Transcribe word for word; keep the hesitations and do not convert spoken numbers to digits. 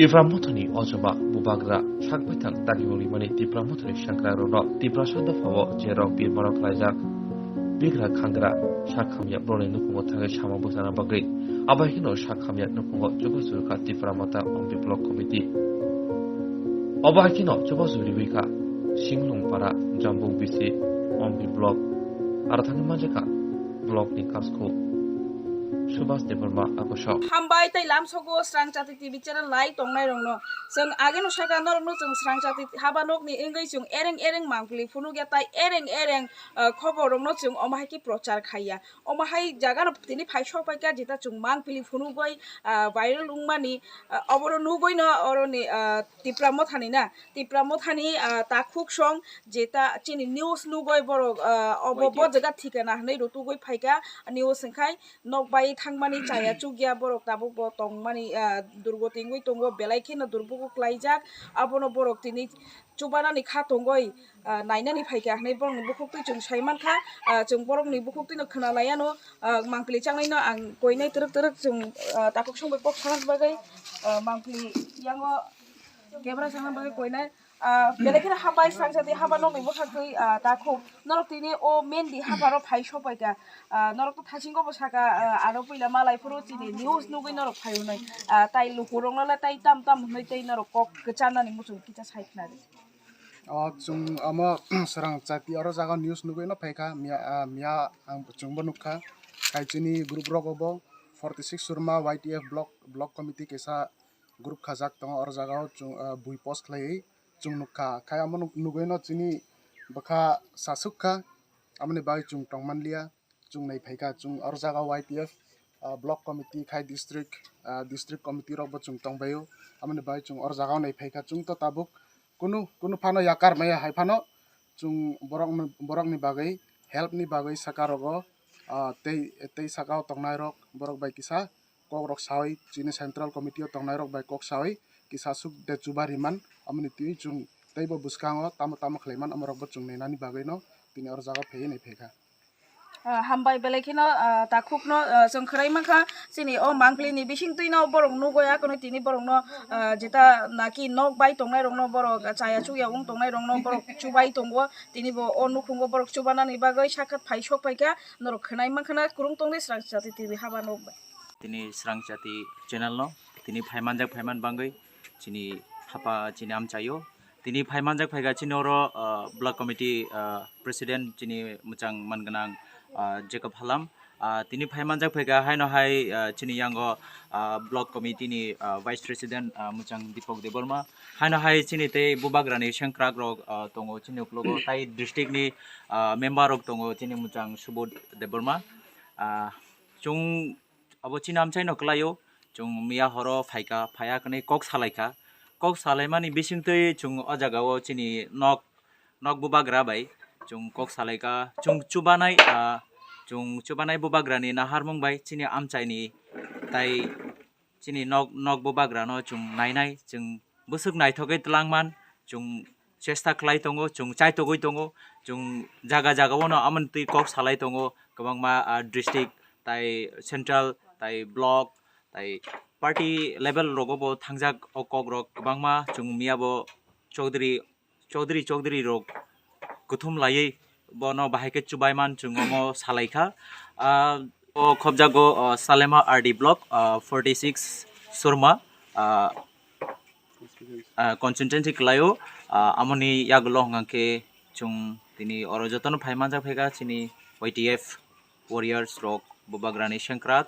Tipra Mothani o joma bubagra sak baithang dagi wngwi mani Tipra Mothani sengkrakrokno Tiprasa dophao je rok birmano khlaijak bigra khangra sak hamya borokni nukhungo thangwi sama bwchana bagwi. Abo hai kheno sak hamya nukhungo chubachu rwkha Tipra Motha Ompi Block Committee. Obo hai kheno chubachu riwi kha Singlungpara, Jambung B C, Ompi Block, aro thangwi manjakha block ni kasko. Subhas Debbarma, Akosha. Hambai tei lamsogo Srang Chati T V channel nai tongnai rokno. Chwng ageno saka norokno chwng Srang Chati haba nokni wngwi chwng ereng ereng mangpili phunukya tai ereng ereng, ah, khobor rokno chwng omo hai khe prochar khaiya. Omo hai jaga no tini phai sok paikha jeta chwng mangpili phunugwi, ah, viral wngmani, ah, obono nugwi no oroni, ah, Tipra Mothani na, Tipra Mothani, ah, takhuk song jeta chini news nugwi borok, ah, obo bo jaga thikana hinwi rutugwi phaikha news wngkhai. Nok bai thangmani chaya chukya borok tabuk bo tongmani, ah, durgo tingwi tongo, belai kheno durbuku klaijak. Abono borok tini chubanani kha tongwi, ah, nainani phaikha hinwi borokni bukhuktwi chwng saimankha. Ah, chwng borokni bukhuktwino khwnalaiano, ah, mangpili changnaino ang koinai twrwk twrwk chwng, ah, takhuk songbai kok sana bagwi, ah, mangpili yango kebra sana bagwi koinai. Ah, belai kheno hambai Srang Chati haba nokni bwkhaktwi, ah, takhuk. Norok tini o Mendi hapharo phai sopaikha. Ah, norok to thasingo bo saka, ah, aro puila malai phuru chini news nugwi norok phai hwnwi. Ah, tai lukurokno le tai tam tam hwnwi tei norok kok kwcharnani muchung kisa sai khna di. O chwng omo Srang Chati oro jaga news nugwi no phaikha. Miya, ah, miya ang chwngbo nukha. Khai chini group rogo bo forty six Surma Y T F block, block committee kaisa group khajak tongo oro jaga o chwng, ah, bui post khlaiwi chwng nukha. Khai omo nuk-, nugwi no chini bwkha sasuk kha. Amoni bagwi chwng tongmanliya. Chwng nai phaikha, chwng oro jaga Y T F, ah, block committee khai district, ah, district committee rok bo chwng tongbaio. Amoni bagwi chwng oro jaga o nai phaikha. Chwng to tabuk kunu, kunu phano yakar maya hai phano chwng borokno, borokni bagwi help ni bagwi saka rogo, ah, tei, tei saka o tongnai rok borok bai kisa kok rok sawi chini central committee o tongnai rok bai kok sawi kisa suk de chuba riman amoni twi chwng teibo bwskango tamo tamo khlaiman amorok bo chwng nainani bagwi no tini oro jaga phaiwi nai phaikha. Ah, hambai belai kheno, ah, takhukno, ah, chwng khwrai mankha, chini o mangpili ni bising twino borok nugwi akono tini borokno, ah, jeta naki nok bai tongnai rokno borok chaya chukya wng tongnai rokno borok chubai tongo, tini bo o nukhungo borok chubanani bagwi sakha phai sok paikha, norok khwnai mankha na kwrwng tongdi Srang Chati T V haba nok bai. Tini Srang Chati channel no tini phaimanjak phaiman bangwi chini hapa chini amchaio. Tini phaimanjak phaikha chini oro, ah, block committee, ah, president chini mwchang manganang, ah, Jacob Halam. Ah, tini phaimanjak phaikha haino hai, ah, chini yango, ah, block committee ni, ah, vice president, ah, mwchang Deepak Debbarma. Haino hai chini tei bubagrani sengkrak rok, ah, tongo chini uklogo tai district ni, ah, member rok tongo chini mwchang Subodh Debbarma. Ah, chwng abo chini amchaino kwlaio, chwng miya horo phaikha, phaiya kwnwi kok salaikha. Kok salaimani bisingtwi chwng o jagao chini nok, nok bubagra bai chwng kok salaikha. Chwng chubanai, ah, chwng chubanai bubagrani naharmung bai chini amchaini tai chini nok, nok bubagrano chwng nainai, chwng bwswk naithogwi twlangman, chwng chesta khlai tongo, chwng chaitogwi tongo, chwng jaga jagao no amoni twi kok salai tongo, kwbangma, ah, district tai central tai block tai party level rogo bo thangjak o kok rok kwbangma, chwng miya bo Chaudhary Chaudhary, Chaudhary rok kuthum laiwi bono bahai khe chubaiman chwng omo salaikha. Ah, o khobjago, ah, Salema R D block, ah, forty six Surma, ah, ah, constituency kwlaio. Ah, amoni yagulo hwnkha khe chwng tini oro jotono phai manjak phaikha chini Y T F warriors rok bubagrani sengkrak.